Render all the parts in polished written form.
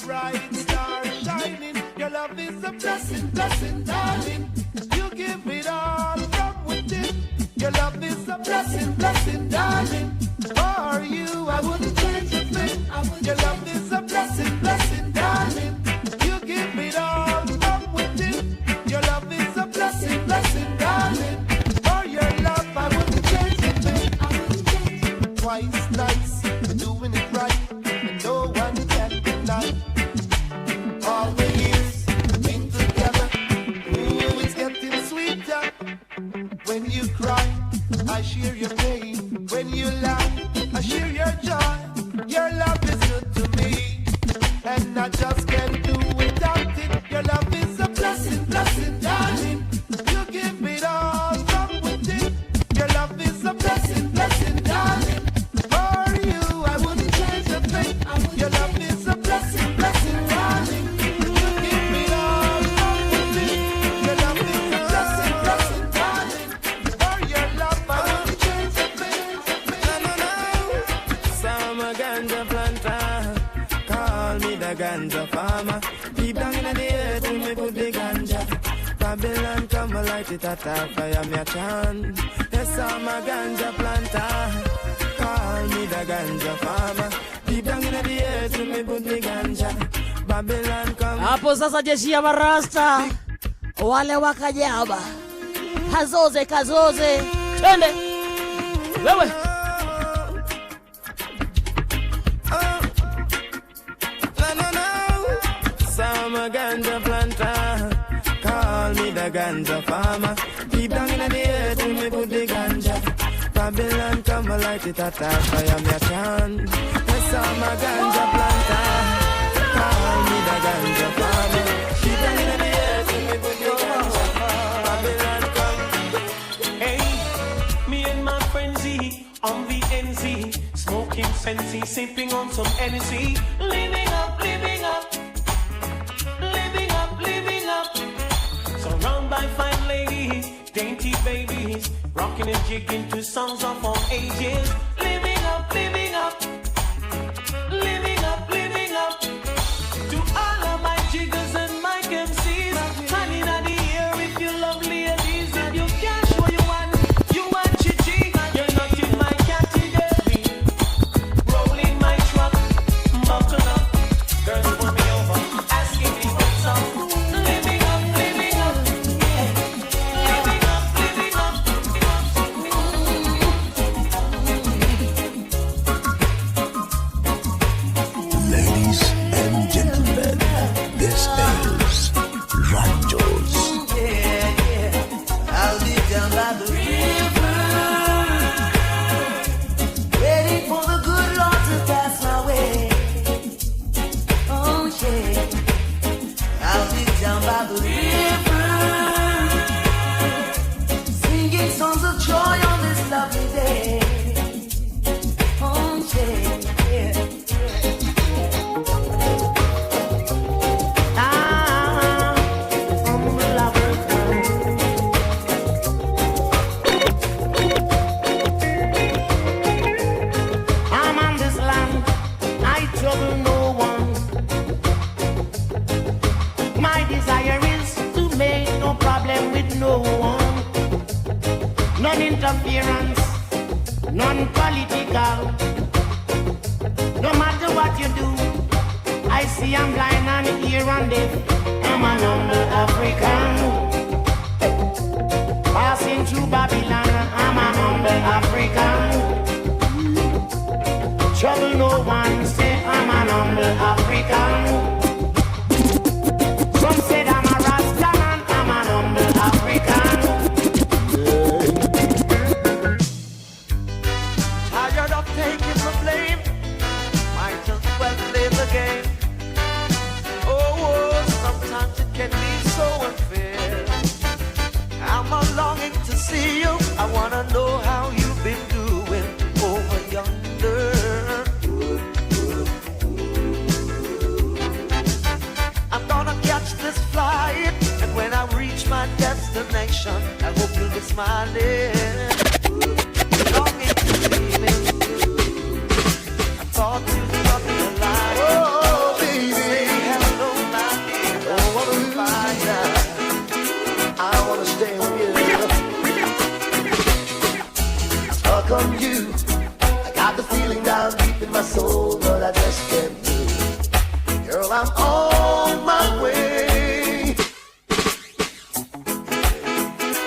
Bright star shining. Your love is a blessing, blessing, darling. You give it all from within. Your love is a blessing, blessing, darling. For you, I wouldn't change a thing. Your love is a blessing, blessing, darling. You give it all from within. Your love is a blessing, blessing, darling. For your love, I wouldn't change a thing. Twice nice, we're doing it right, and no one can deny. All the years we've been together, ooh, it's getting sweeter. When you cry, I share your pain. When you laugh, I share your joy. Your love is good to me, and I just can't do without it. Your love is a blessing, blessing, darling. You give it all from within. Your love is a blessing, blessing, darling. For you, I wouldn't change a thing. Your love is a blessing, blessing, darling. You give it all from within. Your love is a blessing, blessing, darling. For your love, I wouldn't change a thing. Some a ganja planter, call me the ganja farmer. Deep down in the earth, we me put the ganja. Babylon come a light it at a fire, me a chant. Yes, I'm a ganja planter, call me the ganja farmer. Deep down in the earth, we me put the ganja. Babylon come. Hapo sasa jeshi ya marasta wale wakajaba, kazoze kazoze, twende wewe. No, no, no. Some a ganja planter, call me the ganja farmer. Deep down in the earth, we me put the ganja. Babylon come a light it at a fire, me a chant. Yes, I'm a ganja planter, call me the ganja farmer. Deep down in the earth, we me put the ganja. Babylon come. Hey, me and my friends E on the NZ, smoking sensi, sipping on some Hennessy, living up, living up, living up, living up. Surrounded by fine ladies, dainty babies, rocking and jigging to songs of all ages. Living up, living up, living up, living up. To all of my jiggers and my MCs, hand in the air if you love ladies. If you can't show you want chichi, you're not in my category. Rolling my truck, buckle up, girls pull me over, asking me what's up. Living up, living up, yeah. Living up, living up. Ladies and gentlemen, this is Ranjos. Yeah, yeah. I'll be down by the river, waiting for the good Lord to pass my way. Oh yeah, I'll be down by the river, singing songs of joy on this lovely day. Oh yeah, yeah. Ah, humble African. I'm on this land, I trouble no one. My desire is to make no problem with no one. None interference, none political. No matter what you do, I see I'm blind and hear and deaf. I'm an humble African. Passing through Babylon, I'm an humble African. Trouble no one, say I'm an humble African. Some said I'm a Rasta man, I'm an humble African. Tired of taking the blame, might as well play the game. Oh, oh, sometimes it can be so unfair. I'm a longing to see you. I wanna know how you've been doing over yonder. I'm gonna catch this flight, and when I reach my destination, I hope you'll be smiling. Longing to see me. I thought you thought me alive. Oh, baby. Stuck on you. I got the feeling down deep in my soul, but I just can't move. Girl, I'm on my way.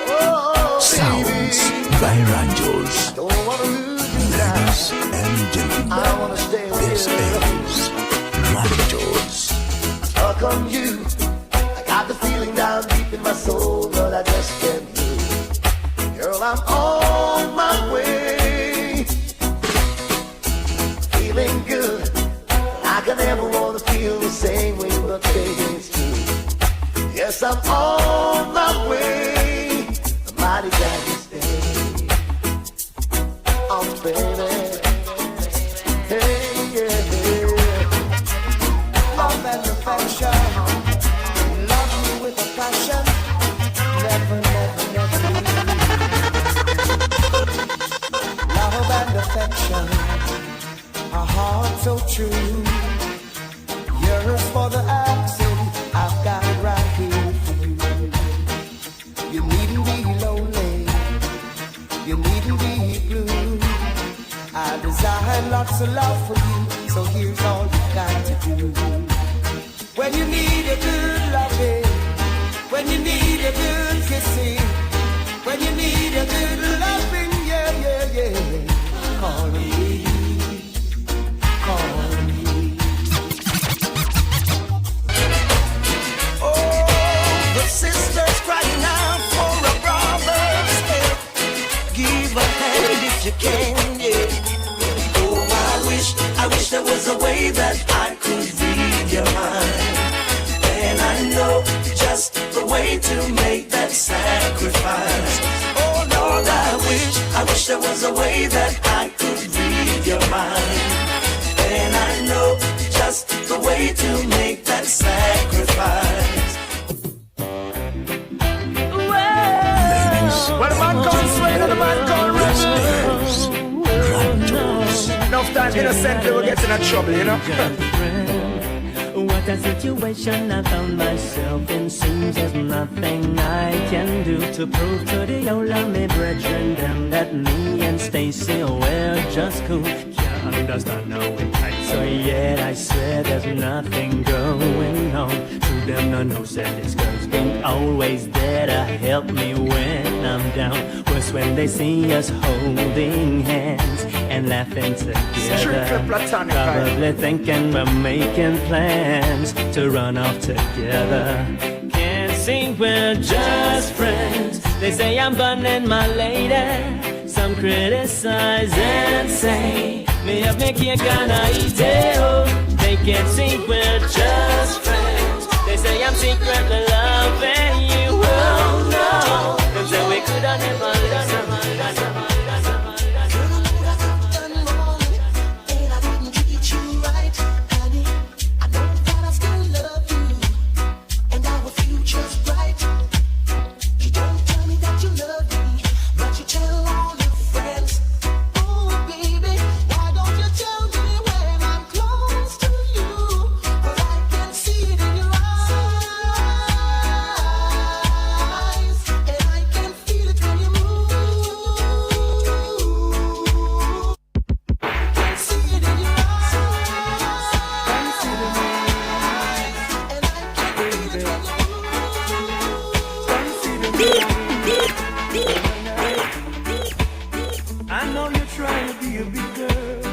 Oh, Sounds by Ranjos. Don't wanna lose you now. Ladies and gentlemen, I wanna stay with this you. is Ranjos. Stuck on you. I got the feeling down deep in my soul, but I just can't move. Girl, I'm on my way. Feeling good. I can never wanna feel the same way, but baby, it's true. Yes, I'm on my way. I'm mighty glad to stay. Oh, baby. Hey, yeah, yeah. Love and affection. Love you with a passion. Never, never, never leave. Love and affection. A heart so true. Yours for the asking. I've got it right here for you. You needn't be lonely. You needn't be blue. I desire lots of love for you. So here's all you got to do. When you need a good loving, when you need a good kissing, when you need a good loving, yeah, yeah, yeah, call me, call me. Oh, the sister's crying out for a brother's help. Give a hand if you can, yeah. Oh, I wish there was a way that I could read your mind. And I know just the way to make that sacrifice. Oh, Lord, I wish there was a way that I could read your mind. And I know just the way to make that sacrifice. Well, the man called Swain and the man called This Rebel. is Ranjos. Enough time innocently we get in a trouble, you know. What a situation I found myself in. Seems there's nothing I can do to prove to the old of me brethren them that me and Stacy we're just cool. Can't understand how we tight, so yet I swear there's nothing going on. To them no no said this girl's been always there to help me when I'm down. Worse when they see us holding hands and laughing together. Strictly platonic, right? Probably thinking we're making plans to run off together. Can't see we're just friends. They say I'm burning my lady. Some criticize and say me have me cake and I eat it. Oh, they can't see we're just friends. They say I'm secretly loving you. Oh no, they say we could have never listen. And I didn't treat you right, honey. I know that I still love you, and our future's bright. You don't tell me that you love me, but you tell all your friends. Oh, baby, why don't you tell me when I'm close to you? 'Cause I can see it in your eyes, and I can feel it when you move. Can see it in your eyes, and I can feel it when you I know you're trying to be a big girl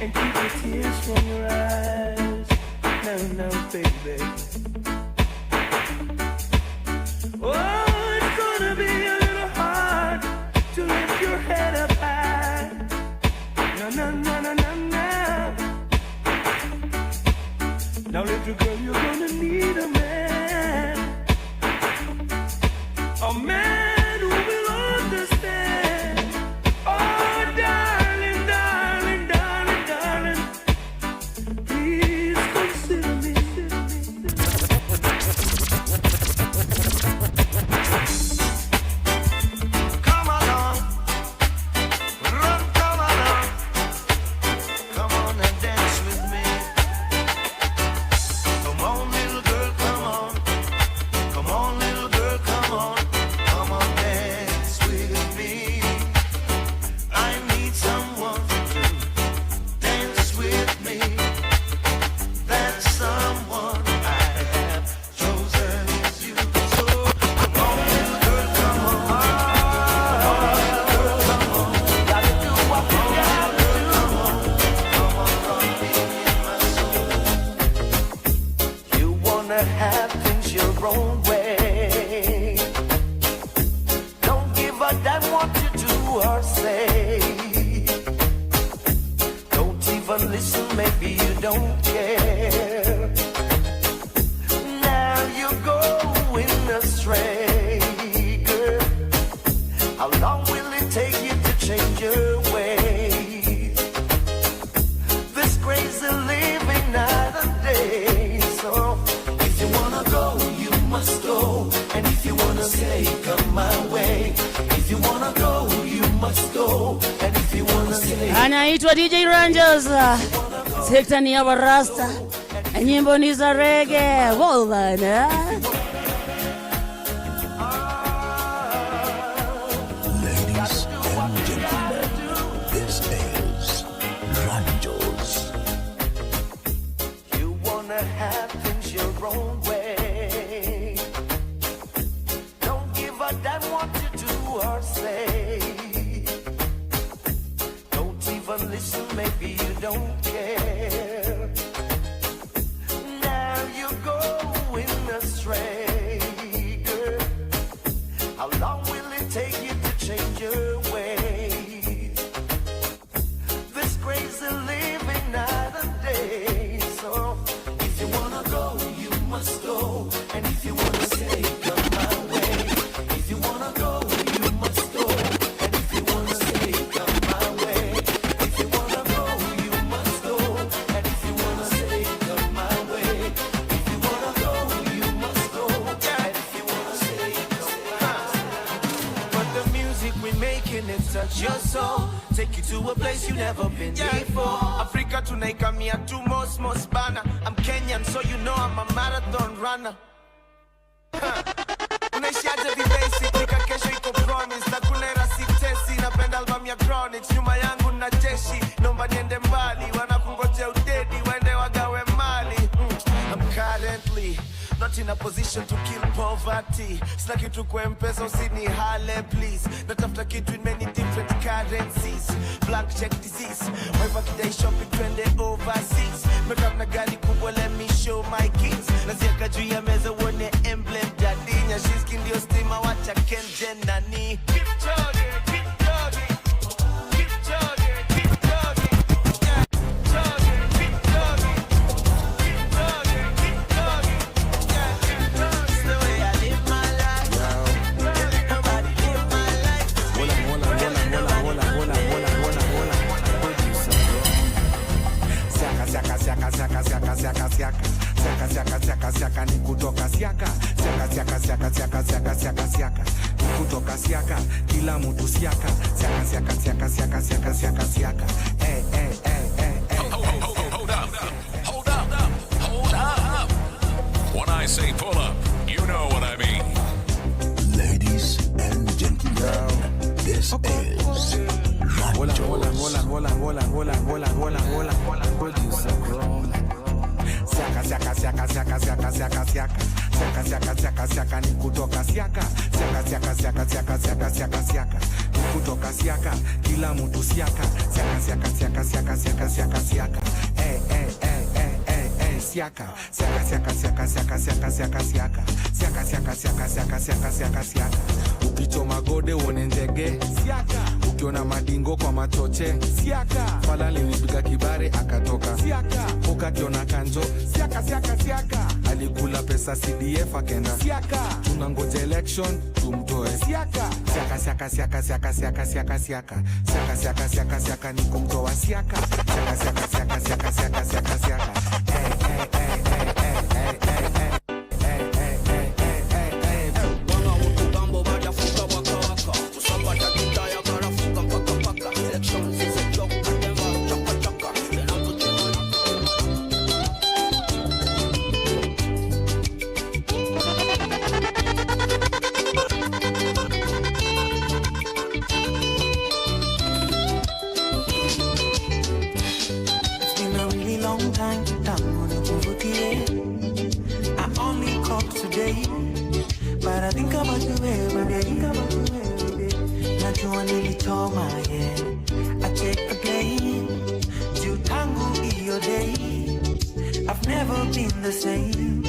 and keep the tears from your eyes. No, no, baby. Oh, it's gonna be a little hard to lift your head up high. No, no, no, no, no, no. Now, little girl, you're gonna need a man. A man who will understand. Oh, darling, darling, darling, darling, please consider me. don't care. Now you're going astray, girl. How long will it take you to change your ways? This crazy living night and day. So if you wanna go, you must go. And if you wanna stay, come my way. If you wanna go, you must go. And if you wanna stay, Anaitwa DJ Rangers. Sekta ni ya Barasta. Nyimbo ni za reggae. Bwana. Ladies and gentlemen, this is Ranjos. You wanna have things your own way. Don't give a damn what you do or say. Don't even listen, maybe you don't care. Now you're going astray, girl. How long will it take you to change your ways? This crazy living night and day. So if you wanna go, you must go. And if you wanna stay, come my way. If you wanna go, you must go. And if you wanna stay, come my way. If you wanna go, you must go. And if you wanna stay, come my way. If you wanna go, you must go. And if you wanna stay, come my way. But the music we making it touch your soul. Take you to a place you never been before. Africa tunaikamia tu mos mos bana. I'm Kenyan, so you know I'm a marathon runner. Huh. Unaishiaje vibasic, nika kesho iko promise. Hakuna era sitesi, napenda album ya Chronix. Nyuma yangu na jeshi, naomba niende mbali. Wanakungojea udedi, waende wagawe mali. I'm currently not in a position to kill poverty. Sina kitu kwa M-Pesa, usinihale please. Natafuta kitu in many different currencies. Blank check disease. Wife akidai shopping twende overseas. Mekam na gari kubwa, let me show my kids. Naziaka juu ya meza uone emblem daddy. Nyashinski ndio stima, wacha Kenjen nani. Kipchoge, Kipchoge. Kipchoge, Kipchoge. Yeah. Kipchoge, Kipchoge. Kipchoge, Kipchoge. Yeah, Kipchoge. It's the way I live my life. Nobody live my life. Hola, hola, hola, hola, hola, hola, hola, hola, hola. Producer. Siaka, siaka, siaka, siaka, siaka, siaka, siaka. Siaka, siaka, siaka, siaka, ni kutoka siaka. Siaka, siaka, siaka, siaka, siaka, siaka, siaka. Ni kutoka siaka, kila mtu siaka. Siaka, siaka, siaka, siaka, siaka, siaka, siaka. Eh, eh, eh, eh, eh. Hold up. Hold up. Hold up. When I say pull up, you know what I mean. Ladies and gentlemen, this is Hola, hola, Ranjos. hola, hola, hola, hola, hola, hola, hola, hola. Producer Chrome. Siaka, siaka, siaka, siaka, siaka, siaka, siaka. Siaka, siaka, siaka, siaka, ni kutoka siaka. Siaka, siaka, siaka, siaka, siaka, siaka, siaka. Ni kutoka siaka, kila mtu siaka. Siaka, siaka, siaka, siaka, siaka, siaka, siaka. Eh, eh, eh, eh, eh, eh, siaka. Siaka, siaka, siaka, siaka, siaka, siaka, siaka. Siaka, siaka, siaka, siaka, siaka, siaka, siaka. Ukichoma gode uone ndege siaka. Ukiona madingo kwa machoche siaka. Fala linipiga kibare akatoka siaka. Ukakiona kanjo siaka, siaka, siaka. Alikula pesa CDF akenda siaka. Tunangoja election tumtoe siaka. Siaka, siaka, siaka, siaka, siaka, siaka, siaka. Siaka, siaka, siaka, siaka ni kumtoa siaka. Siaka, siaka, siaka, siaka, siaka, siaka, siaka. Eh, eh, eh, eh, eh, eh, eh, eh. Eh, eh, eh, eh, eh, eh. It's been a really long time tangu nikuvutie. I only called today, but I think about you every day. Think about you every day. Najua nilichoma, yeah. I take the blame. Juu tangu hiyo day, I've never been the same.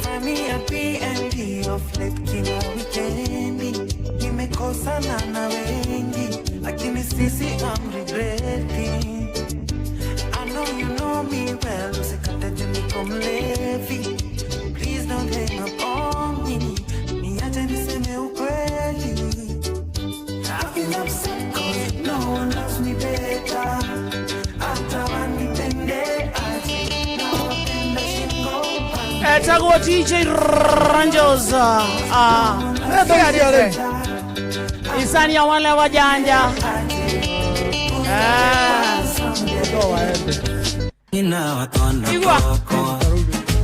Find me at B&B or flip kila wikendi. Nimekosana na wengi, lakini sisi I'm regretting. I know you wako mlevi. Please don't hang up on me. Niache niseme ukweli. I feel upset 'cause no one loves me better. Hata wanipende aje, nawapenda shingo upande. Etagwo DJ Rangers. Ah, isani ya wale wajanja. Ah. Nyina wakona Igua. koko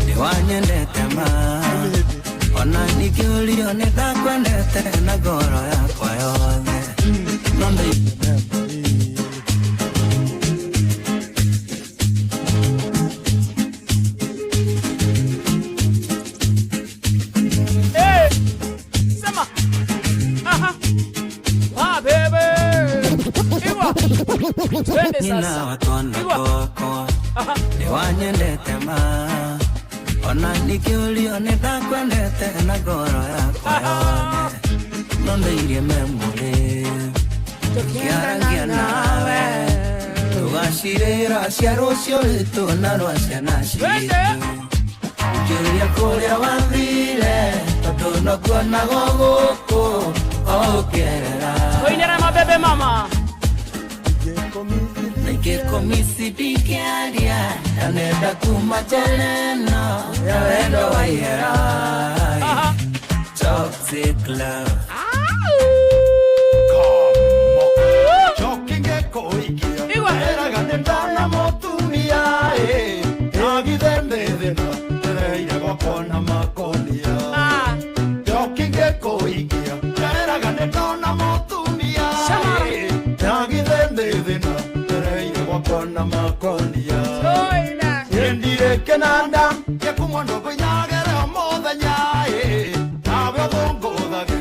nĩwanyendete ma ona ningĩũrio nĩndakwendete na ngoro yakwa yothe no ndĩ Hey, sema. Aha. Ah, baby. Igua. Twende nyina sasa. wakona Igua. koko nĩwanyendete ma ona ningĩũrio nĩndakwendete na ngoro yakwa yothe no ndĩirie memũrĩ tũkĩaragia nawe tũgacirĩra cia rũciũ rwitũ na rwa ciana citũ ngĩũria kũrĩa wathire tondũ nokuonagwo gũkũ o ũkĩerera Koinera mabebe mama. Nikĩkũmisi ndingĩaria ndanenda kuma njereno ya wendo wa ihera. Toxic love. Endire kenanda gĩkumwo ndũkũinagere o mũthenya ĩ nawe ũthũngũthage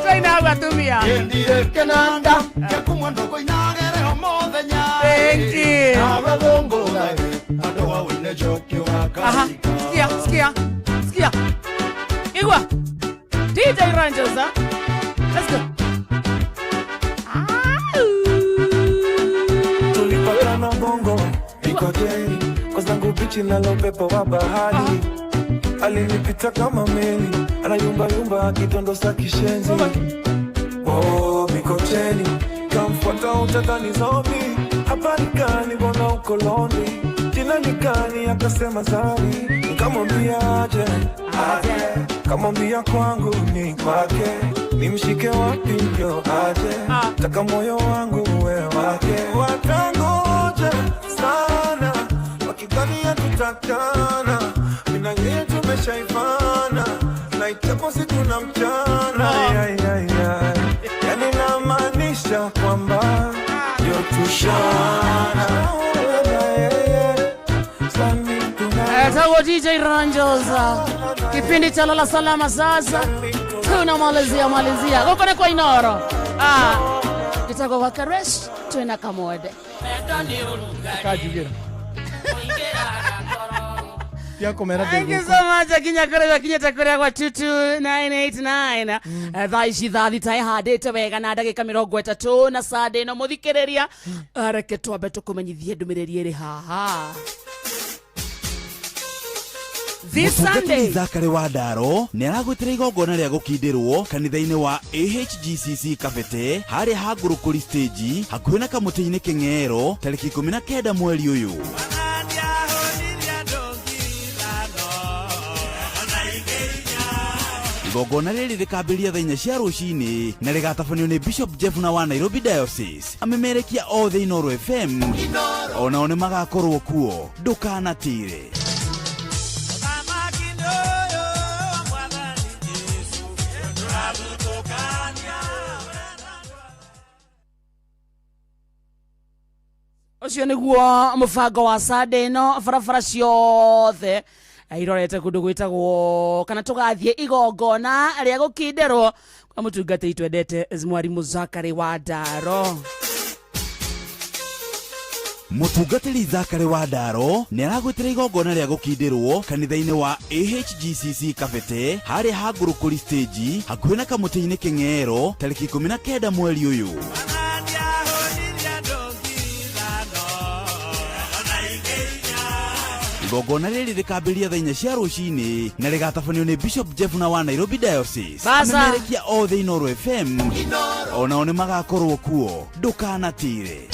Twaina atumia. Endire kenanda gĩkumwo ndũkũinagere o mũthenya Thank you. nawe ũthũngũthage andũ a wĩine njũkĩ Aha. Sikia, sikia. Sikia. Igua. DJ Rangers, huh? Let's go. Tulipatana Bongo Mikocheni, kwa zangu bichi nalo upepo wa bahari. Alinipita kama meli, anayumba yumba akidondosa kishenzi. Oh, Mikocheni, kamfuata utadhani zombie. Habari gani mbona uko lonely? Jina ni gani? Akasema Zari. Nikamwambia aje, aje. Kamwambia kwangu ni kwake, nimshike wapi ndio aje? Taka moyo wangu uwe wake. Watangoja sana wakidhania tutakana, mimi na yeye tumeshaivana na itapo siku na mchana. Ay, ay, ay, ay. Yani namaanisha kwamba ndio tushana. Etagwo DJ Rangers. Kipindi cha lala salama sasa. Tunamalizia malizia. Gũkũ nĩ kwa Inoro. Ah. Gĩtagwo Wakaresh twĩna Kamwende. Kanjugĩra tia kũmera Thank you so much akinya kũrĩa akinyĩte kũrĩa gwa 22989. Thaa ici thaa thita ĩhandĩte wega na ndagĩka 30 na sande ĩno mũthikĩrĩria. Reke twambe tũkũmenyithie ndũmĩrĩri ĩrĩ haha. This Sunday. Zakari wa Ndaro nĩ aragwĩtĩra igongona rĩa gũkindĩrwo kanitha-inĩ wa AHGCC Kabete harĩa ha Ngũrũkũri stage hakuhĩ na kamũtĩ-inĩ Kĩng'ero tarĩki 19 mweri ũyũ. Igongona rĩrĩ rĩkambĩrĩria thaa 4 cia rũcinĩ na rĩgatabanio nĩ Bishop Jeff na wa Nairobi Diocese amemerekia othe Inooro FM onao nĩ magakorwo kuo ndũkanatĩre. Ũcio nĩguo mũbango wa Sunday ĩno barabara ciothe irorete kũndũ gwĩtagwo kana tũgathiĩ igongona rĩa gũkindĩrwo kwa mũtungatĩri twendete mwarimũ Zakari wa Ndaro. Mũtungatĩri Zakari wa Ndaro nĩ aragwĩtĩra igongona rĩa gũkindĩrwo kanitha-inĩ wa AHGCC Kabete harĩa ha Ngũrũkũri stage hakuhĩ na kamũtĩ-inĩ Kĩng'ero tarĩki 19 mweri ũyũ. Igongona rĩrĩ rĩkambĩrĩria thaa 4 cia rũcinĩ na rĩgatabanio nĩ Bishop Jeff na wa Nairobi Diocese. Basa. Amemerekia othe Inooro FM onao nĩ magakorwo kuo, ndũkanatire.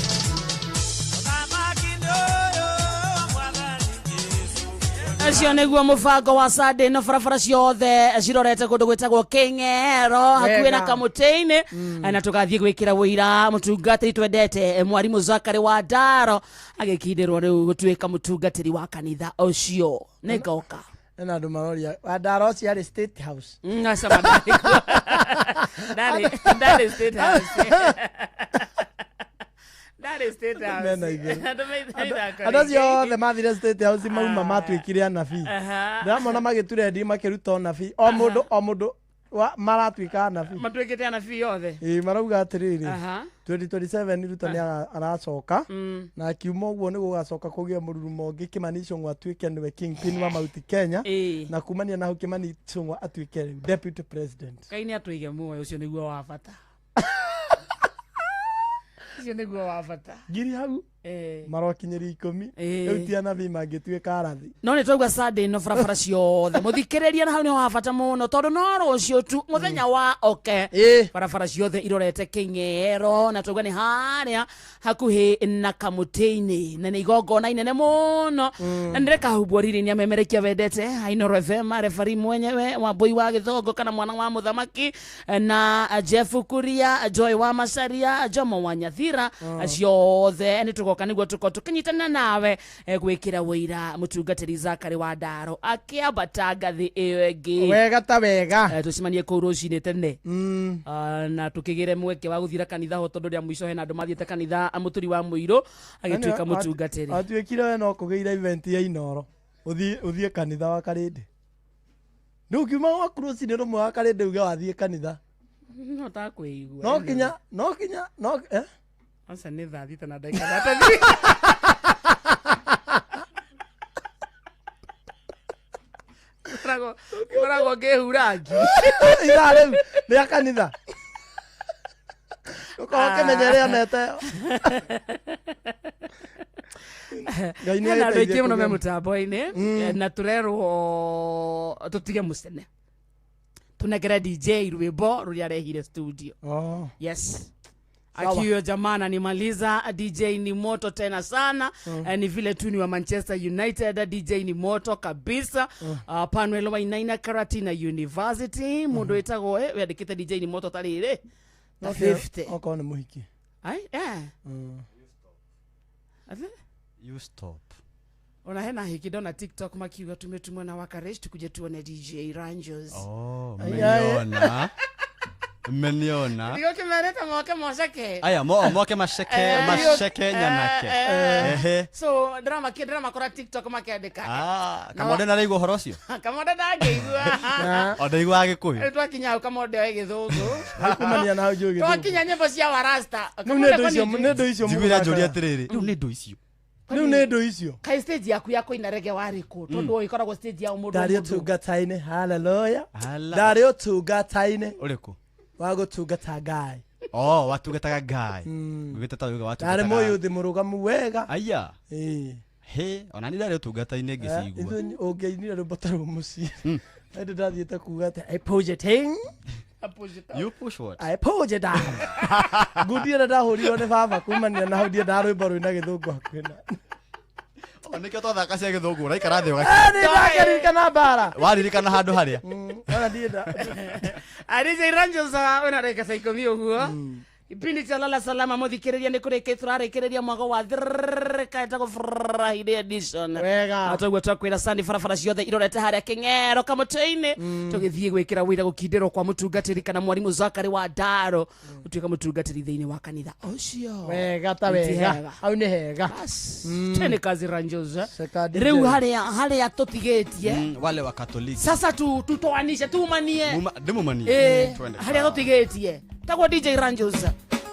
Acio nĩguo mũbango wa Sunday no barabara ciothe cirorete kũndũ gwĩtagwo Kĩng'ero hakuhĩ na Kamũtĩ-inĩ, na tũgathiĩ gwĩkĩra wũira mũtungatĩri twendete mwarimũ Zakari wa Ndaro agĩkindĩrwo rĩu gũtuĩka mũtungatĩri wa kanitha ũcio. Nĩngoka. Ena andũ maroria wa Ndaro ũcio arĩ State House. Aca ndarĩ State House. Ndarĩ State House. Mena igũrũ. Andũ maithaitha Andũ acio othe mathire State House mauma matuĩkire anabii. Aha. Ndĩramona magĩturendi makĩruta ũnabii. O mũndũ o mũndũ maratuĩka anabii. Matuĩkĩte anabii othe. Ĩĩ marauga atĩrĩrĩ. Aha. 2027 Ruto nĩ aracoka na akiuma ũguo nĩ gũgacoka kũgĩe mũrurumo ũngĩ Kimani Ichung'wa atuĩke nĩwe kingpin wa Mount Kenya na kumania na hau Kimani Ichung'wa atuĩke deputy president. Ngai nĩ atũige muoyo, ũcio nĩguo wa bata. Ũcio nĩguo wa bata. Ngiri hau marokinyĩria 10 rĩu ti anabii mangĩtuĩka arathi. No nĩ twauga Sunday no barabara ciothe mũthikĩrĩria na hau nĩ wa bata mũno tondũ no rũciũ tu mũthenya wa oke barabara ciothe irorete Kĩng'ero na twauga nĩ harĩa hakuhĩ na Kamũtĩ-inĩ na nĩ igongona inene mũno na nĩrĩkahumbwo riri nĩ amemerekia wendete Inooro FM refari mwenyewe wa Mbui wa Gĩthongo kana mwana wa mũthamaki na Jeff Kuria Joy wa Macaria Jomo wa Nyathira ciothe nĩ tũgoka nĩguo tũkorwo tũkĩnyitana nawe gwĩkĩra wũira mũtungatĩri Zakari wa Ndaro akĩambata ngathĩ ĩyo ĩngĩ. Wega ta wega. Tũcemanie kũu rũcinĩ tene na tũkĩgĩre mweke wa gũthira kanitha ho tondũ rĩa mũico hena andũ mathiĩte kanitha mũturi wa mũirũ agĩtuĩka mũtungatĩri. Atuĩkire we no kũgĩire event ya Inooro ũthiĩ kanitha wa Karĩndĩ. Rĩu ũkiuma gwaku rũcinĩ rũmwe wa Karĩndĩ uge wathiĩ kanitha. No takwĩigua. No kinya no kinya no Aca nĩ thaa 6 na ndagĩka 3. Ngoragwo ngĩhura ngi. Ithaa rĩu rĩa kanitha. Ũkorwo ũkĩmenya ĩrĩa onete. Ngai nĩ Hena andũ aingĩ agĩteithie mũno me kũgĩa- mũtambo-inĩ na tũrerwo tũtige mũcene tũnengere DJ rwĩmbo rũrĩa arehire studio. Yes. Akiyo jamaa ananimaliza. DJ ni moto tena sana. Ni vile tu ni wa Manchester United. DJ ni moto kabisa. Panuelo wa Inaina Karatina University mundu wetagwo wandikite DJ ni moto tarire ta 50. Okorwo nĩ mũhiki. Ai Ate? You stop. Ona hena hiki ndona TikTok makiuga tumetumwa na Wakaresh tukuje tuone DJ Ranjos. Oh, mmeniona. Mmeniona. Ndio kimereta moke mosheke. Aya moke masheke masheke nyanake. Ehe. So drama ki drama kora TikTok makendeka. Kamonde na raigua horo cio. Kamonde ndangĩigua. O ndaigua Gĩkũyũ. Twakinya hau Kamonde oe Gĩthũngũ. Kumania na hau njũĩ Gĩthũngũ. Twakinya nyĩmbo cia Warasta. Rĩu nĩ ndũ icio nĩ ndũ icio. Njiguĩra njũria atĩrĩrĩ. Rĩu nĩ ndũ icio. Rĩu nĩ ndũ icio. Kai stage yaku ya kũina rege warĩ kũ? Tondũ ĩkoragwo stage ya mũndũ. Ndarĩ ũtungata-inĩ, hallelujah. Ndarĩ ũtungata-inĩ. Ũrĩkũ? Wa gũtungata Ngai. Oh, watungataga Ngai. Ngwĩte ta uga watungataga. Ndarĩ mũyuthi mũrũgamu wega. Aya. Ĩĩ. He, ona ni ndarĩ ũtungata-inĩ ngĩcigua. Ithuĩ ũngĩinire rwĩmbo ta rũu mũciĩ. Ĩndĩ ndathiĩte kuga atĩ I push it in. You push what? I push it down. Ngundi ĩrĩa ndahũrirwo nĩ baba kumania na hau ndiendaga rwĩmbo rwĩna Gĩthũngũ hakuhĩ na. Nĩkĩo twathaka cia Gĩthũngũ ũraikara thĩ ũgakira. Nĩ ndakĩririkana mbara. Waririkana handũ harĩa. Ona ndienda. DJ Ranjos wĩna ndagĩka ta 10 ũguo. Kipindi cha Lala Salama muthikiriria ni kureke turarikiriria mwago wa thirika etagwo Friday edition. Wega. Atoguo twakwira sandi barabara ciothe irorete haria King'ero Kamũtĩ-inĩ tũgĩthiĩ gwĩkĩra wĩra gũkindĩrwo kwa mũtungatĩri kana mwarimũ Zakari wa Ndaro ũtuĩka mũtungatĩri thĩinĩ wa kanitha ũcio. Wega ta wega. Hau nĩ hega. Tene kazi Ranjos. Rĩu haria tũtigĩtie wale wa Katoliki. Sasa tutoanishe tumanie. Ndimumanie. Haria tũtigĩtie. Tagwo DJ Ranjos.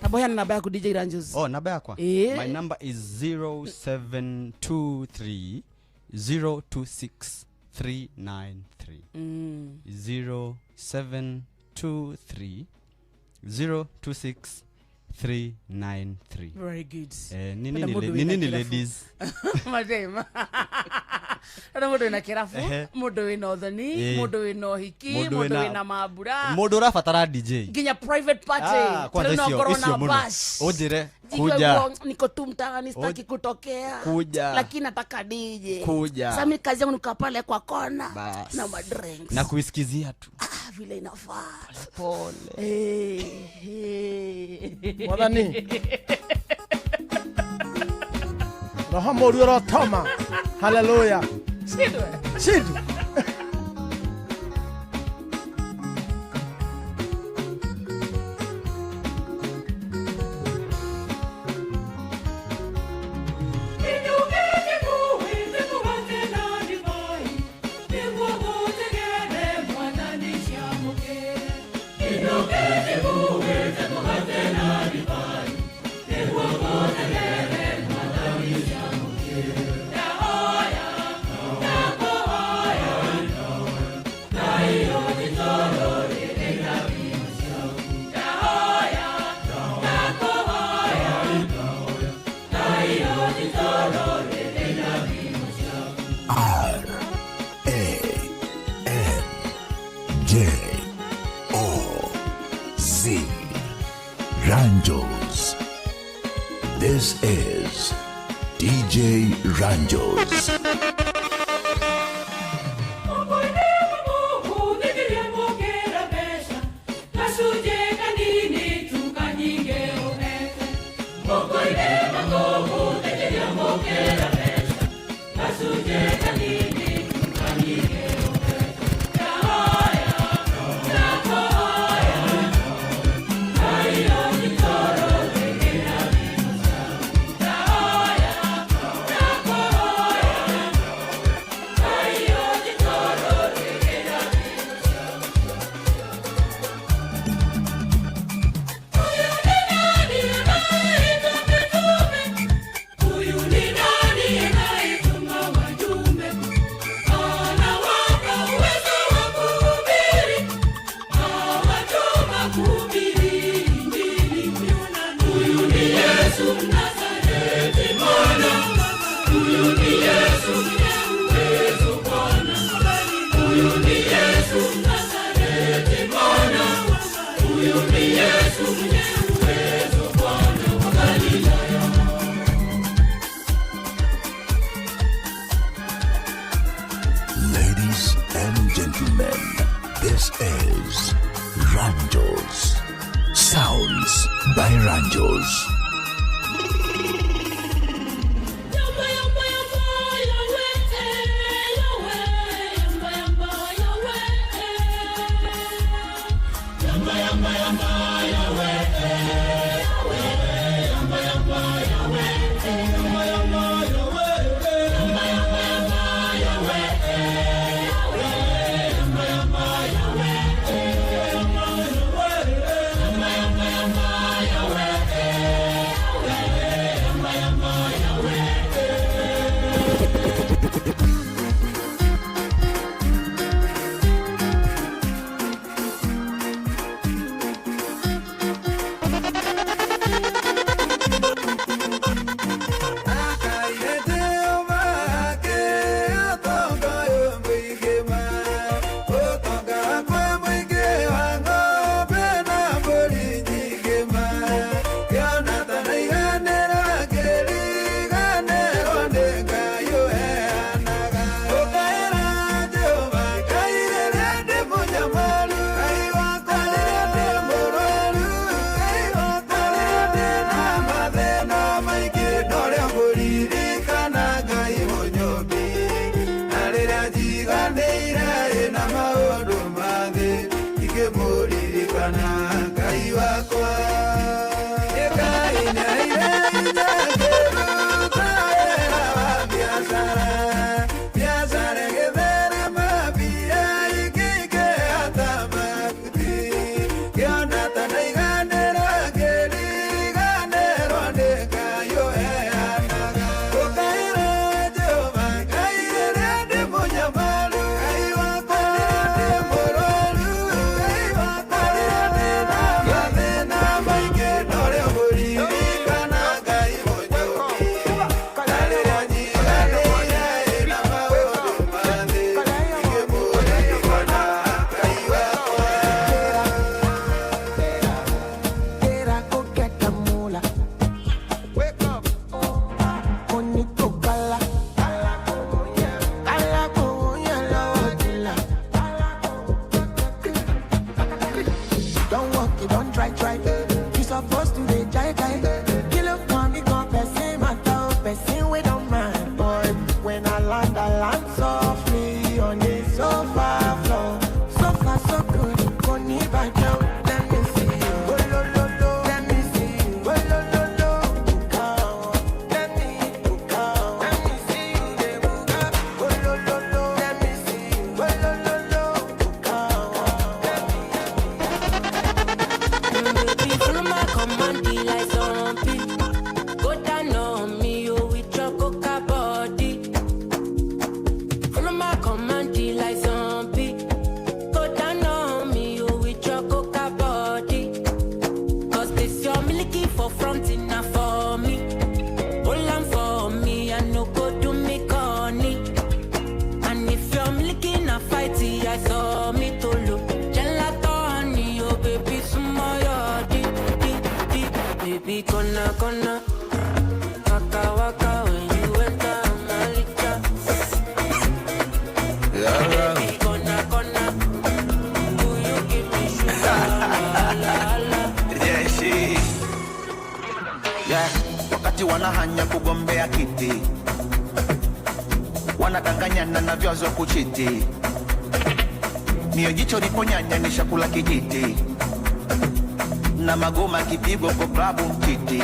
Taboyana namba yaku DJ Ranjos. Oh, namba yakwa. My number is 0723 026 393. 0723 026 393. Very good. Nini ladies? Madam. Rĩu mũndũ wĩna kĩrabu, Ehe. mũndũ wĩna ũthoni, Ĩĩ. mũndũ wĩna ũhiki, Mũndũ mũndũ wĩna- wĩna mambura, Mũndũ ũrabatara DJ. nginya private party. Ah, kwanza Rĩu no icio ngorwo icio na mũno. bash. Ũnjĩre Jiwe kuja. huo, niko tu mtaani sitaki kutokea. Kuja. Lakini nataka DJ. Kuja. Sasa mimi kazi yangu nikaa pale kwa kona Bas. na madrinks. Na kuisikizia tu. Ah, vile inafaa. Pole. Eh, eh. Mwathani. Roho mũũru ũrotoma. Haleluya. Shindwe. Shindu. R A N J O Z. Ranjos. This is DJ Ranjos. Ladies and gentlemen, this is Ranjos. Sounds by Ranjos. Supposed to dey jai jai. Kill up for me, gon' person matter, oh, person we don't mind. But when I land softly on the sofa floor. So far, so good. Kò ní bàjẹ́ o. Let me see you. Oh, lo, lo, lo. Let me see you. Oh, lo, lo, lo. Buka, oh. Let me buka, oh. Let me see you dey buka. Oh, lo, lo, lo. Let me see you. Oh, lo, lo, lo. Buka, oh. Let me. Baby, follow my command, be like zombie. Go down on me, oh, with your coca body. Follow my command, be like zombie. Go down on me, oh, with your coca body. 'Cause this your milky for front enough for me. Hold on for me, I no go do me corny. And if you're milky, na fight, I saw me to look. Gelato, honey, oh, baby, sumo your di, di, di. Baby, gonna, gonna. Waka, waka, when you enter Malika. Baby, gonna, gonna. Do you give me sugar? La, la, la. Yeah, she. Yeah, wakati wanahanya kugombea kiti, wanadanganyana na vyazo kuchiti, mio jicho liponyanya ni chakula kijiti, na magoma kipigwa kwa klabu mtiti.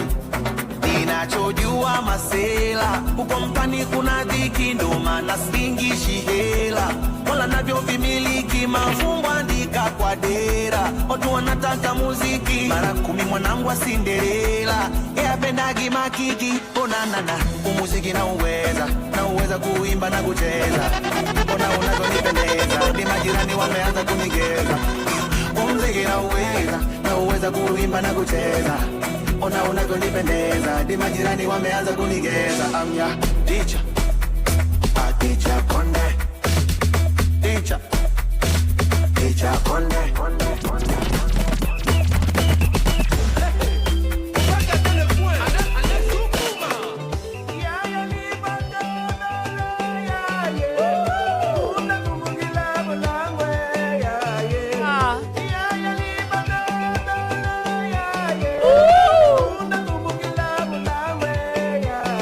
Ninachojua masela huko mtani kuna dhiki, ndo maana singishi hela wala navyo vimiliki, mafumbo andika kwa dera, watu wanataka muziki mara 10 mwanangu wa Cinderella, yeye apendagi makiki onanana, umuziki na uweza na uweza kuimba na kucheza, ona unavyonipendeza, ni majirani wameanza kunigeza, umuziki na uweza na uweza kuimba na kucheza, ona unavyonipendeza, di majirani wameanza kunigeza. I'm ya teacher, a teacher Konde, teacher, teacher Konde.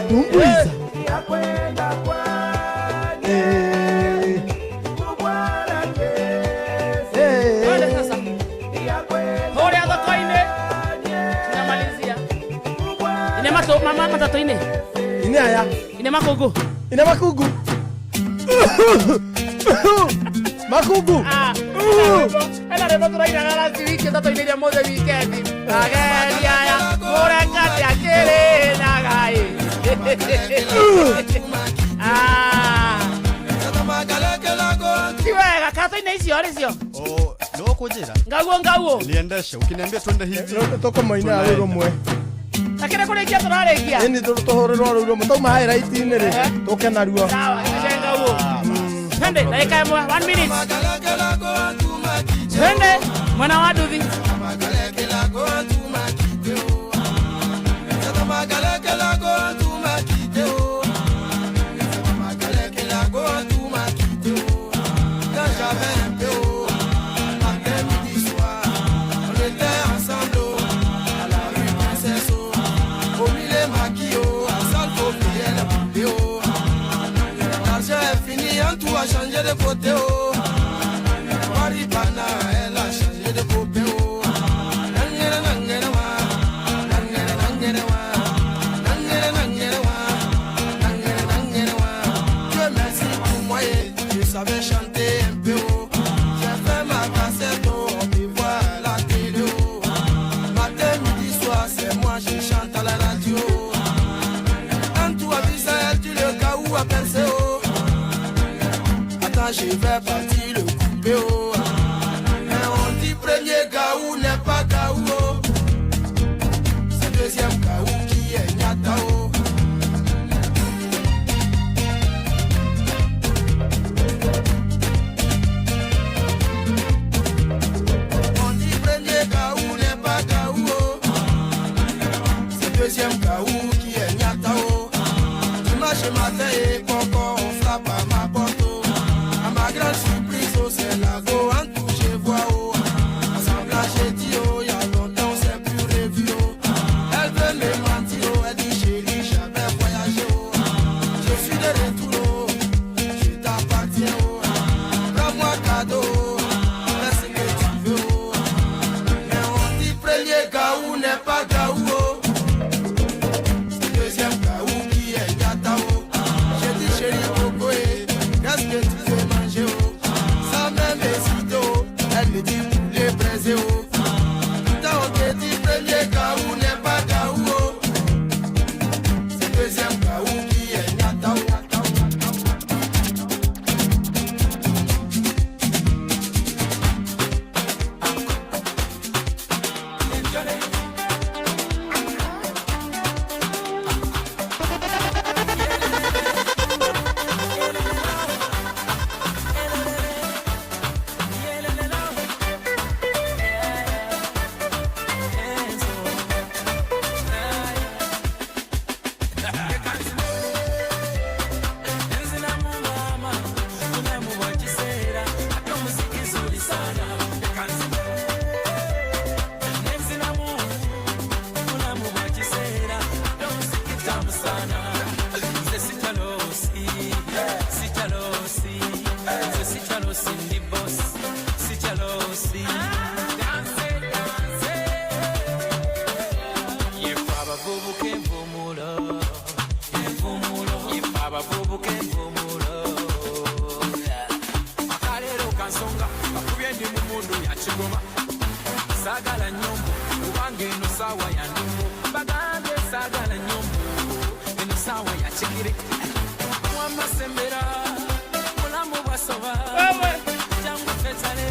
Tumbuiza. Twende sasa. Hore thoko-inĩ. Tunamalizia. Ine mato mama matatu-inĩ. Ine aya. Ine makungu. Ine makungu. Makungu. Ah. Ena rwĩmbo tũrainaga last week tatu-inĩ iria mũthĩ weekend. Ageni aya mũrekate akĩrĩ na gai. Ah. Ti wega katũ-inĩ icio rĩ cio. Oh, no kujira. Ngauo ngauo. Niendeshe, ukiniambia twende hivi. Tũkũmoina rũrũ rũmwe. Akĩrĩ kũrĩkia tũrarĩkia. Ĩni tũhũrĩrwo rũu rũmwe. Tauma highlight-inĩ rĩ, tũke naruo. Sawa, gĩce ngauo. Twende, dakika ĩmwe, 1 minute. Twende, mwena wa nduthi. Changer de côté oh, Maribana elle a changé de côté oh. Nangere nangere wa, nangere nangere wa, nangere nangere wa, nangere nangere wa. Dieu merci pour moi et je savais chanter un peu oh. J'ai fait ma cassette oh, on me voit à la télé oh. Matin, midi, soir, c'est moi je chante à la radio. En tout visage, tu le cas où a percé oh. Je vais partir le couper oh. Et on dit premier gaou n'est pas gaou oh. C'est deuxième gaou qui est nyata oh. On dit premier gaou n'est pas gaou oh. C'est deuxième gaou qui est nyata oh. Dimanche matin et encore on frappe à ma porte oh. Ma grande surprise, oh, c'est la go, en tout je vois, oh. Ensemble, j'ai dit, oh, y'a longtemps, on s'est plus revu, oh. Abavubuka envumulo, envumulo, ife abavubuka envumulo. Akaleero kansonga bakubye ndi mu mundu ya kigoma. Saagala nnyombo kubanga eno saawa ya ndumu. Bagambye saagala nnyombo eno saawa ya kigere. Wamasembera bulamu bwasoba jangu fetale.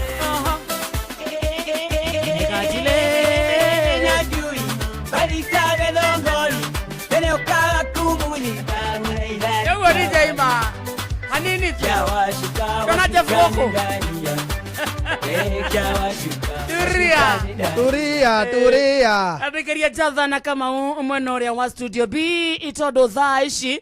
Ũguo DJ ma hanini tu kana Jeff gũkũ. Turia. Turia, turia. Andĩkĩria Jathana Kamau mwena ũrĩa wa studio B, itondũ thaa ici